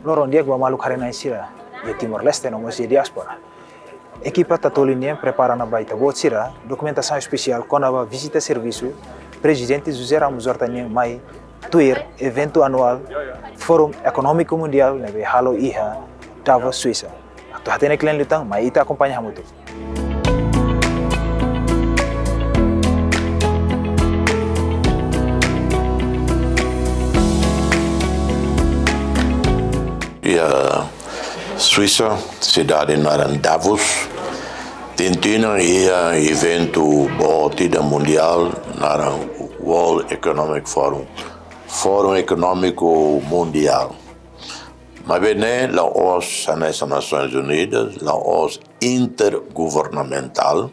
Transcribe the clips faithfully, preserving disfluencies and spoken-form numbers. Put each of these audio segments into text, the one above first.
Loron di'ak ba maluk haree-na'in sira iha Timor-Leste no mós iha diáspora. Ekipa Tatoli nian prepara ona ba ita-boot sira dokumentasaun espesiál kona-ba vizita servisu Prezidente José Ramos Horta nian mai tuir eventu anuál Fórum Ekonómiku Mundiál ne'ebé halo iha Davos, Suisa. Atu hatene kle'an liután, mai ita akompaña hamutuk. Iha Suisa, sidade naran Davos, tinan ida iha eventu boot ida mundiál naran World Economic Forum, Fórum Ekonómiku Mundiál. Maibé ne'e la'ós hanesan Nasoins Unidas, la'ós intergovernamentál.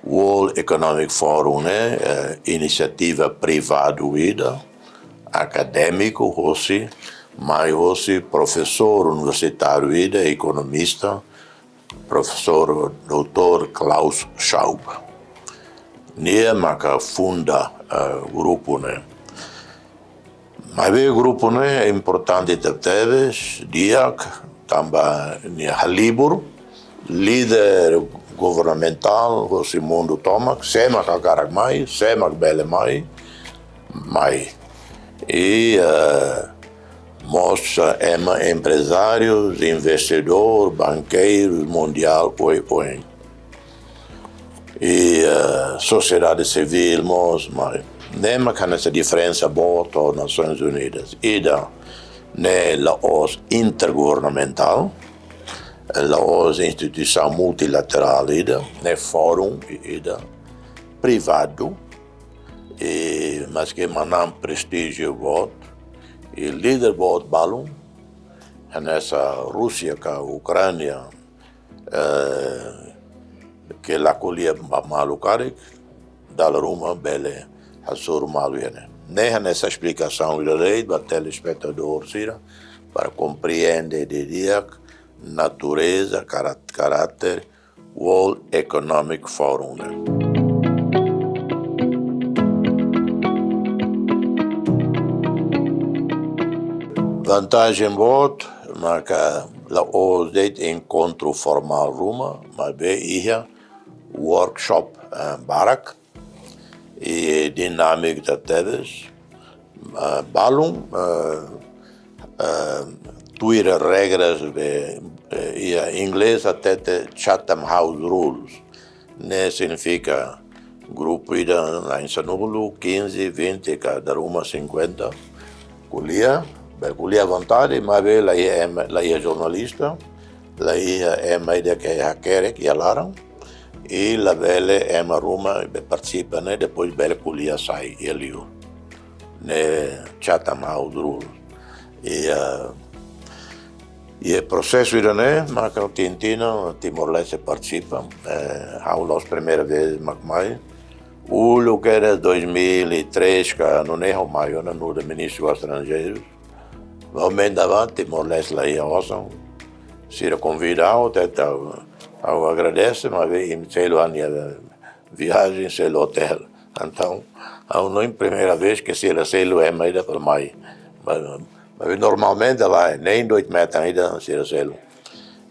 World Economic Forum ne'e, eh, inisiativa privadu ida, akadémiku hosi, mai hosi profesór universitáriu ida, ekonomista, profesór doutór Klaus Schwab. Nia maka funda, eh, grupu ne'e. Maibé grupu ne'e importante tebetebes, di'ak, tanba nia halibur líder governamentál hosi mundu tomak, sé mak hakarak mai, sé mak bele mai, mai. I, eh, mós, eh, ema emprezárius, investidór, bankeirus, mundiál, oioin. I, eh, sosiedade sivíl mós, maibé ne'e mak hanesan diferensa boot ho Nasoins Unidas. Ida-ne'e la'ós intergovernamentál, la'ós instituisaun multilaterál ida, ne'e fórum ida privadu, i maske manán prestíjiu boot, i líder boot balun, hanesan Rúsia ka Ukránia, eh, ke la ko'alia ba malu karik, dala ruma bele hasoru malu iha ne'e. Ne'e hanesan esplikasaun ida de'it ba telespetadór sira, para komprende didi'ak natureza, kará-, karáter World Economic Forum ne'e. Vantajen boot maka la'ós de'it enkontru formál ruma, maibé iha workshop, eh, barak, i dinámiku tebes. Eh, balun, eh, eh, tuir regras be, eh, iha inglés hatete Chatham House Rules. Ne'e signifika grupu ida na'in sanulu, quinze, vinte, ka dala ruma cinquenta. Ko'alia, bele ko'alia à vontade, maibé la iha ema, la iha jornalista, la iha ema ida ke hakerek iha laran, i labele ema ruma be partisipa ne'e, depois bele ko'alia sai iha liur. Ne'e Chatham House Rules. I, eh, i prosesu ida-ne'e, maka tinan-tinan Timor-Leste partisipa, eh, ha'u la'ós primeira vez mak mai. Uluk kedas dois mil e três ka nune'e ha'u mai ona nu'udar ministru estranjeirus. Ba menda ba Timor-Leste la iha osan. Sira konvida ha'u, te ha'u, ha'u agradese, maibé imi selu ha'u-nia viajen, selu hotel. Entaun, ha'u hanoin primeira vez ke sira selu ema ida para mai. Maibé, maibé normalmente lae, nein doit metan ida sira selu.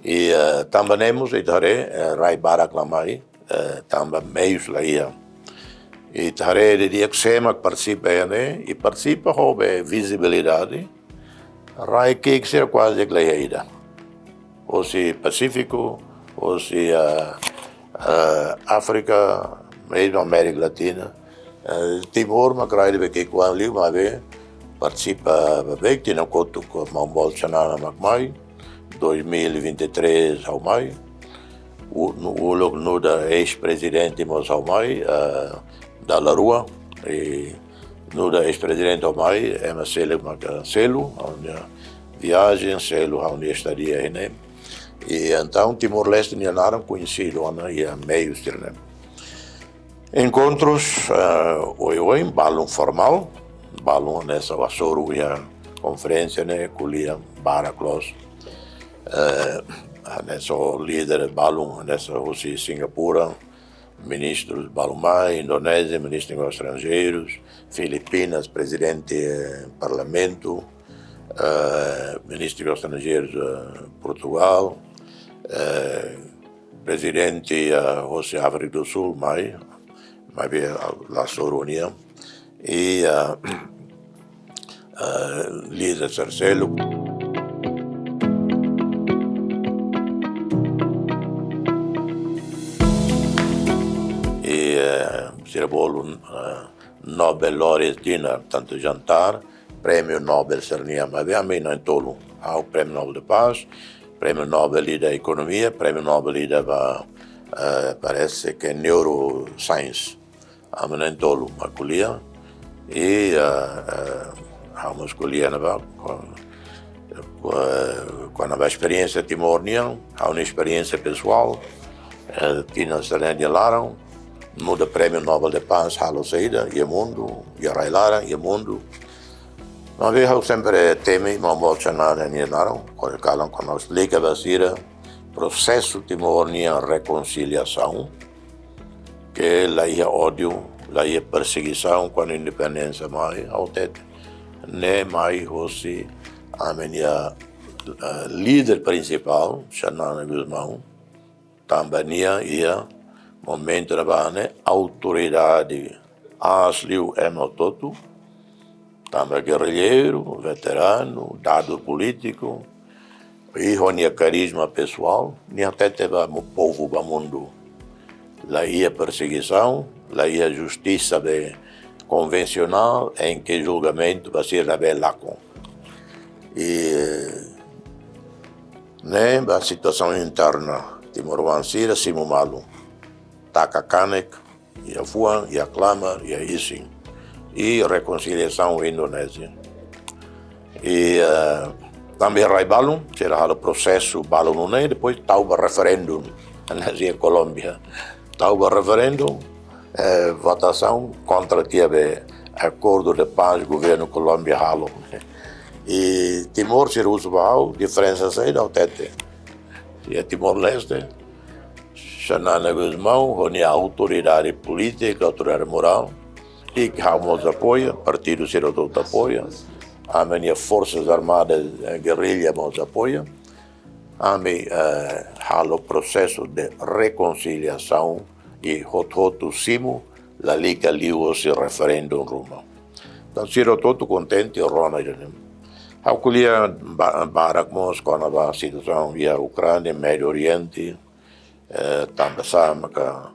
I, eh, tanba ne'e mós ita haree, eh, rai barak la mai, eh, tanba meius la iha. Ita haree didi'ak sé mak partisipa iha ne'e, i partisipa ho be vizibilidade. Rai ki'ik sira kuaze la iha ida. Hosi Pasífiku, hosi, ah, ah, Áfrika, mezmu Amérika Latina. Eh, Timor mak rai ida be ki'ik liu, maibé partisipa beibeik, tinan kotuk maun boot Xanana mak mai, dois mil e vinte e três ha'u mai. U-, nu-, uluk nu'udar eis-prezidente mós ha'u mai, eh, dala rua, i nu'udar eis-prezidente ha'u mai, ema seluk maka selu ha'u-nia viajen, selu ha'u-nia estadia iha ne'e. I entaun Timor-Leste nia naran koñesidu ona iha meius sira-ne'e. Enkontrus, eh, oioin, balun formál, balun hanesan hasoru iha konferénsia ne'e, ko'alia barak loos. Eh, hanesan líder balun, hanesan husi Singapura, ministrus balun mai, Indonézia, ministru negósius estranjeirus, Filipinas, prezidente, eh, parlamentu, eh, Ministru Estranjeirus, eh, Portugal, eh, Prezidente, eh, hosi Áfrika do Sul, mai, maibé, ah, la soru nia. I, eh, eh, líder sira seluk. I, eh, sira bolu, eh, Nobel laureate dinner, tantu jantar, prémiu Nobel sira-nian, maibé ami na'in-tolu. Ha'u prémiu Nobel da Paz, prémiu Nobel ida ekonomia, prémiu Nobel ida ba, eh, parese ke neuroscience. Ami na'in-tolu mak ko'alia. I, eh, eh, ha'u mós ko'alia ne'ebá, ko-, ko-, kona-ba esperiénsia Timor nian, ha'u-nia esperiénsia pesoál, eh, tinan sira-ne'e iha laran, nu'udar prémiu Nobel da Paz halo saida iha mundu, iha rai-laran, iha mundu. Maibé ha'u sempre temi, maun boot Xanana nia naran, kona-ba kalan kuandu ha'u esplika ba sira prosesu Timor nian rekonsiliasaun, ke la iha ódiu, la iha persegisaun kuandu independénsia mai, ha'u hatete. Ne'e mai hosi ami-nia, eh, líder prinsipál, Xanana Gusmão, tanba nia iha momentu ne'ebá ne'e autoridade aas liu ema hotu-hotu, tanba gerrilleiru, veteranu, dadus polítiku, i ho nia karizma pesoál, nia hatete ba mo-, povu, ba mundu. La iha persegisaun, la iha justisa be konvensionál, em que julgamentu ba sira be lakon. I ne'e ba situasaun interna, timoroan sira simu malu. Taka kanek, iha fuan, iha klamar, iha isin. I rekonsiliasaun Indonézia. I, eh, tanba rai balun, sira halo prosesu balun ne'e, depois tau ba referendu, hanesan iha Kolómbia. Tau ba referendu, eh, votasaun kontra tiha be akordu de pás governu Kolómbia halo. I Timor sira husu ba ha'u, diferensa saida, ha'u hatete. Iha Timor-Leste, Xanana Gusmão, ho nia autoridade polítika, autoridade morál, i ke ha'u mós apoia, partidu sira hotu apoia, ami-nia forsas armadas, eh, gerrilla mós apoia, ami, eh, halo prosesu de rekonsiliasaun i hotu-hotu simu, lalika liu hosi referendu ruma. Entaun, sira hotu-hotu kontente, rona ida-ne'e. Ha'u ko'alia ba-, barak mós kona-ba situasaun iha Ukránia, Médiu Oriente, eh, tanba sá maka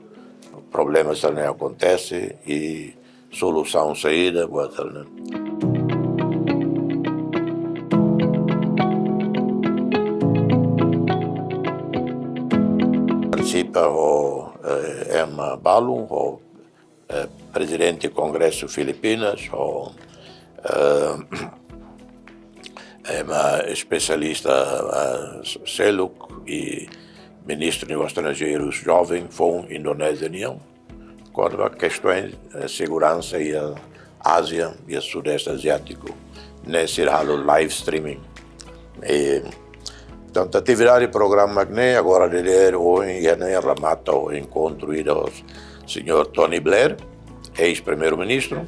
problema sira-ne'e akontese i solusaun saida buat sira-ne'e. Partisipa ho, eh, ema balun, ho, eh, Prezidente Kongresu Filipinas, ho, eh, ema espesialista, eh, seluk i Ministru Negósius Estranjeirus joven, foun Indonézia nian, kona-ba kestoens, eh, seguransa iha Ázia, iha Sudeste Aziátiku. Ne'e sira halo live streaming. I, entaun, atividade programa ne'e, agora de ler, ohin, iha ne'e remata ho enkontru ida ho señór Tony Blair, eis-primeiru-ministru,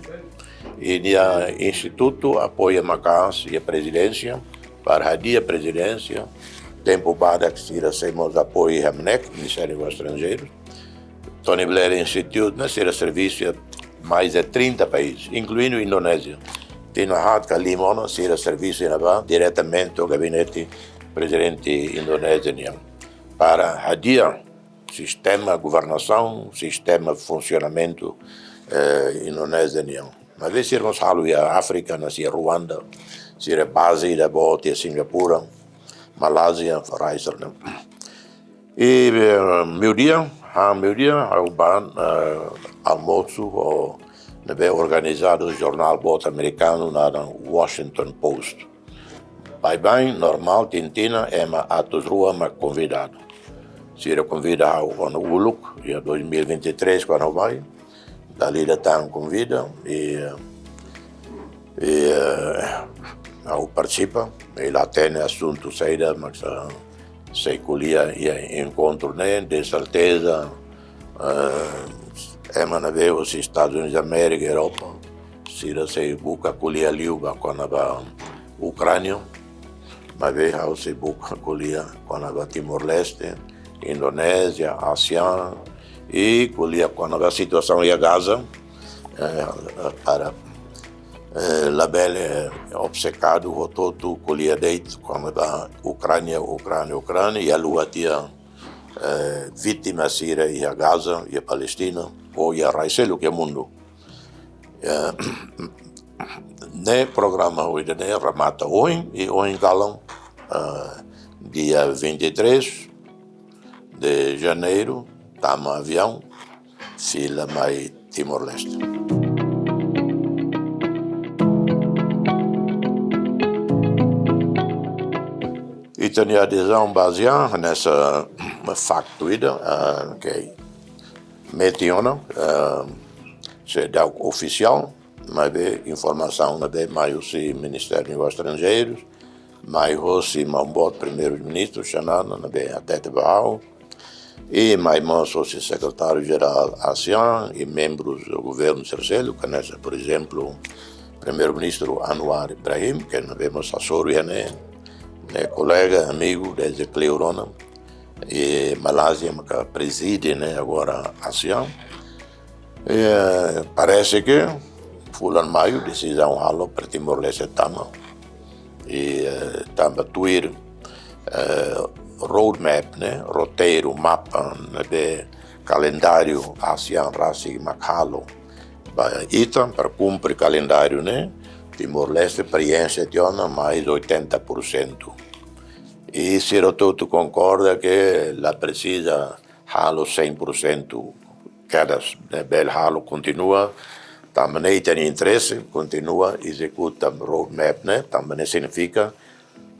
i nia institutu apoia maka'as iha prezidénsia, para hadi'a prezidénsia, tempu badak sira sei mós apoia Hamnek, Ministériu Negósius Estranjeirus. Tony Blair Institute ne'e sira servisu iha mais de trinta países, incluindo Indonézia. Tinan haat ka lima ona sira servisu iha ne'ebá diretamente ho gabinete prezidente Indonézia nian. Para hadi'a sistema governasaun, sistema funsionamentu, eh, Indonézia nian. Maibé sira mós halo iha Áfrika, hanesan iha Ruanda, sira baze ida boot iha Singapura, Malázia, rai sira-ne'e. I, eh, meiudia, han meiudia, ha'u bá, eh, almosu ho ne'ebé organizadu jornál boot amerikanu naran Washington Post. Baibain, normál, tinan-tinan, ema atus rua mak konvidadu. Sira konvida ha'u ona uluk, iha dois mil e vinte e três, kuandu ha'u bá, dala ida tan konvida, i, i, eh, ha'u partisipa, i la hatene asuntu saida mak sei ko'alia iha enkontru ne'e, de serteza, eh, ema ne'ebé husi Estadus Unidus Amérika, Europa, sira sei buka ko'alia liu ba kona-ba Ukránia, maibé ha'u sei buka ko'alia kona-ba Timor-Leste, Indonézia, ASEAN, i ko'alia kona-ba situasaun iha Gaza, eh, para, eh, labele obsekadu hotu-hotu ko'alia de'it kona-ba Ukránia, Ukránia, Ukránia, i halo tiha, eh, vítima sira iha Gaza, iha Palestina, ou iha rai seluk iha mundu. Eh, ne'e programa ohin ne'e remata ohin, i ohin kalan, eh, dia vinte e três de janeiro, tama aviaun, fila mai Timor-Leste. Ita-nia adezaun ba ASEAN, hanesan faktu ida, ah, ke metin ona, ah, seidauk ofisiál, maibé informasaun ne'ebé mai husi Ministériu Negósius Estranjeirus, mai husi Maun Boot Primeiru-Ministru, Xanana, ne'ebé hatete ba ha'u, i mai mós husi Sekretáriu Jerál ASEAN i membrus do governu sira seluk, hanesan, por ezemplu, Primeiru-Ministru Anwar Ibrahim, ke ne'ebé mós hasoru iha ne'e, ne'e kolega, amigu, dezde kleur ona, i Malázia maka prezide, ne'e, agora ASEAN. Eh, parese ke fulan Maiu desizaun halo para Timor-Leste tama. I, eh, tanba tuir, eh, roadmap, ne'e, roteiru, mapa, ne'ebé kalendáriu ASEAN rasik mak halo ba ita, para kumpre kalendáriu ne'e, Timor-Leste preenxe tiha ona mais oitenta por cento. I sira hotu-hotu konkorda ke la presiza halo cem por cento kedas, ne'e, bele halo kontinua, tanba ne'e ita-nia interese, kontinua ezekuta roadmap ne'e, tanba ne'e signifika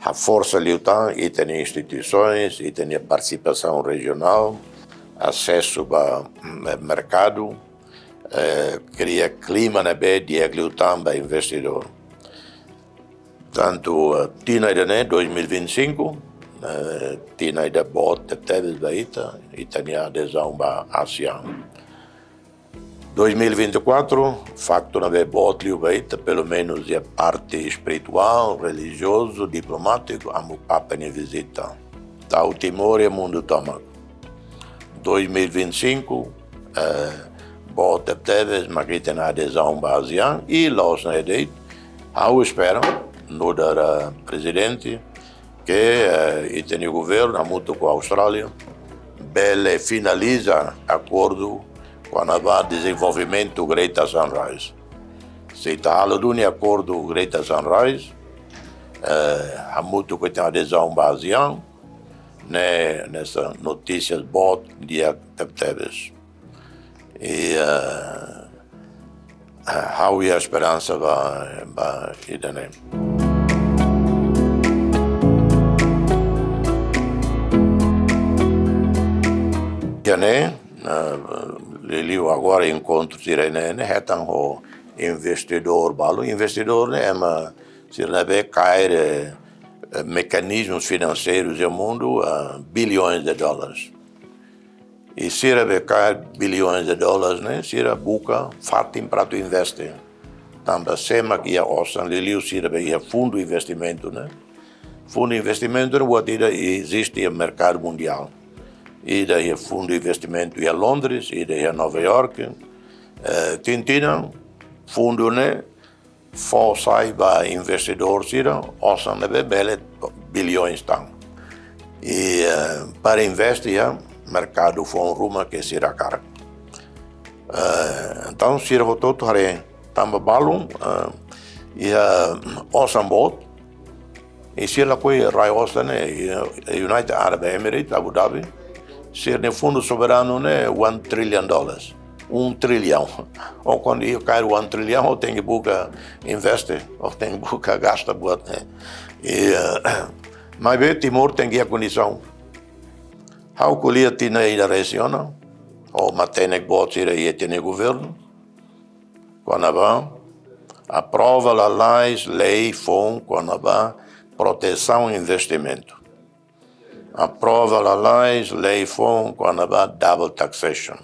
haforsa liután ita-nia instituisoens, ita-nia partisipasaun rejionál, asesu ba, mm, merkadu, eh, kria klima ne'ebé di'ak liután ba investidór. Tantu, eh, tinan ida-ne'e, dois mil e vinte e cinco, eh, tinan ida boot tebes ba ita, ita-nia adezaun ba ASEAN. Dois mil e vinte e quatro, faktu ne'ebé boot liu ba ita, pelumenus iha parte espirituál, relijiozu, diplomátiku, Amu Papa nia vizita. Tau Timor iha mundu tomak. Dois mil e vinte e cinco, eh, boot tebes mak ita-nia adezaun ba ASEAN, i la'ós ne'e de'it, ha'u espera, nu'udar, eh, prezidente, ke, eh, ita-nia governu, hamutuk ho Austrália, bele finaliza akordu kona-ba dezenvolvimentu Greater Sunrise. Se ita halo duni akordu Greater Sunrise, eh, hamutuk ho ita-nia adezaun ba ASEAN, ne'e, hanesan notísias boot di'ak tebetebes. I, eh, eh, ha'u iha esperansa ba, ba ida-ne'e. Ida-ne'e, eh, liuliu agora enkontru sira-ne'e, ne'e hetan ho investidór balu, investidór ne'e ema sira ne'ebé kaer, eh, eh, mekanizmus finanseirus iha mundu, ah, bilhões de dólares. I sira be kaer bilhões de dólares ne'e, sira buka fatin para atu investe. Tanba sé mak iha osan, liuliu sira be iha fundu investimentu ne'e. Fundu investimentu ne'e buat ida eziste iha merkadu mundiál. Ida iha fundu investimentu iha Londres, ida iha Nova York. Eh, tinan-tinan, fundu ne'e fó sai ba investidór sira, osan ne'ebé bele bilhões tan. I, eh, para investe iha merkadu foun ruma ke sira hakarak. Eh, entaun sira hotu-hotu haree tanba balun, eh, iha osan boot, i sira lakohi rai osan ne'e, iha United Arab Emirates, Abu Dhabi, sira-nia fundu soberanu ne'e one trillion dollars. Um trilhão. Ou kuandu iha kaer one trilhão, ou tenke buka investe, ou tenke buka gasta buat ne'e. I, eh, maibé Timor tenke iha kondisaun. Ha'u ko'alia tinan ida resin ona, ho matenek boot sira iha ita-nia governu, kona-ba aprova lalais lei foun kona-ba protesaun investimentu. Aprova lalais lei foun kona-ba double taxation.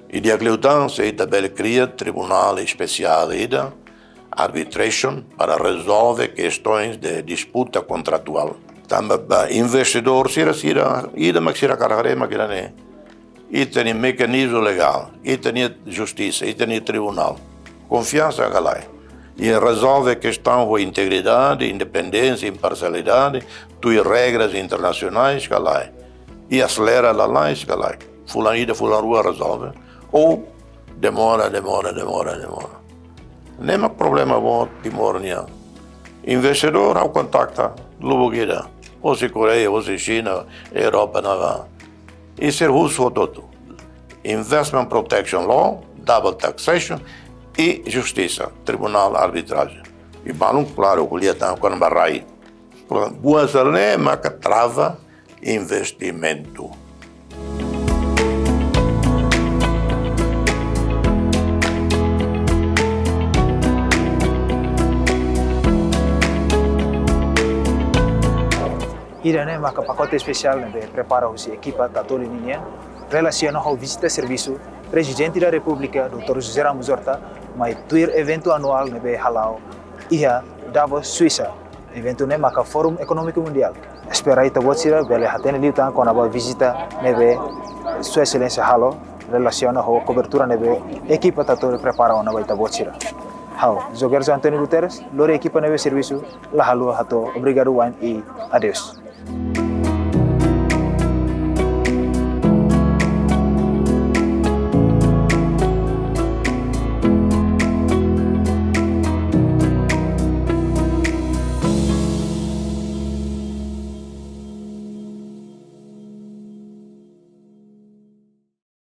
I di'ak liután se ita bele kria tribunál espesiál ida, arbitration para rezolve kestaun de disputa kontratuál. Tanba ba investidór sira, sira ida mak sira hakarak haree mak ida-ne'e. Ita-nia mekanizmu legál, ita-nia justisa, ita-nia tribunál. Konfiansa ka lae. I rezolve kestaun ho integridade, independénsia, imparsialidade, tuir regras internasionais ka lae. I aselera lalais ka lae. Fulan ida, fulan rua rezolve. Ou demora, demora, demora, demora. Ne'e mak problema boot Timor nian. Investidór ha'u kontakta, lubuk ida. Hosi Koreia, hosi Xina, Europa ne'ebá. I servisu hotu-hotu. Investment Protection Law, Double Taxation, i justisa, tribunál arbitrajen. I balun klaru ko'alia tan kona-ba rai. Buat sira ne'e maka trava investimentu. Ida-ne'e maka pakote espesiál ne'ebé prepara husi ekipa Tatoli ninian, relasiona ho vizita servisu Prezidente da Repúblika, doutór José Ramos Horta, mai tuir eventu anuál ne'ebé hala'o iha Davos, Suisa. Eventu ne'e maka Fórum Ekonómiku Mundiál. Espera ita-boot sira bele hatene liután kona-ba vizita ne'ebé Sua Exelénsia halo, relasiona ho kobertura ne'ebé ekipa Tatoli prepara ona ba ita-boot sira. Ha'u, João Guerra António Guterres, lori ekipa ne'ebé servisu, la haluha hato'o obrigadu wa'in i adeus.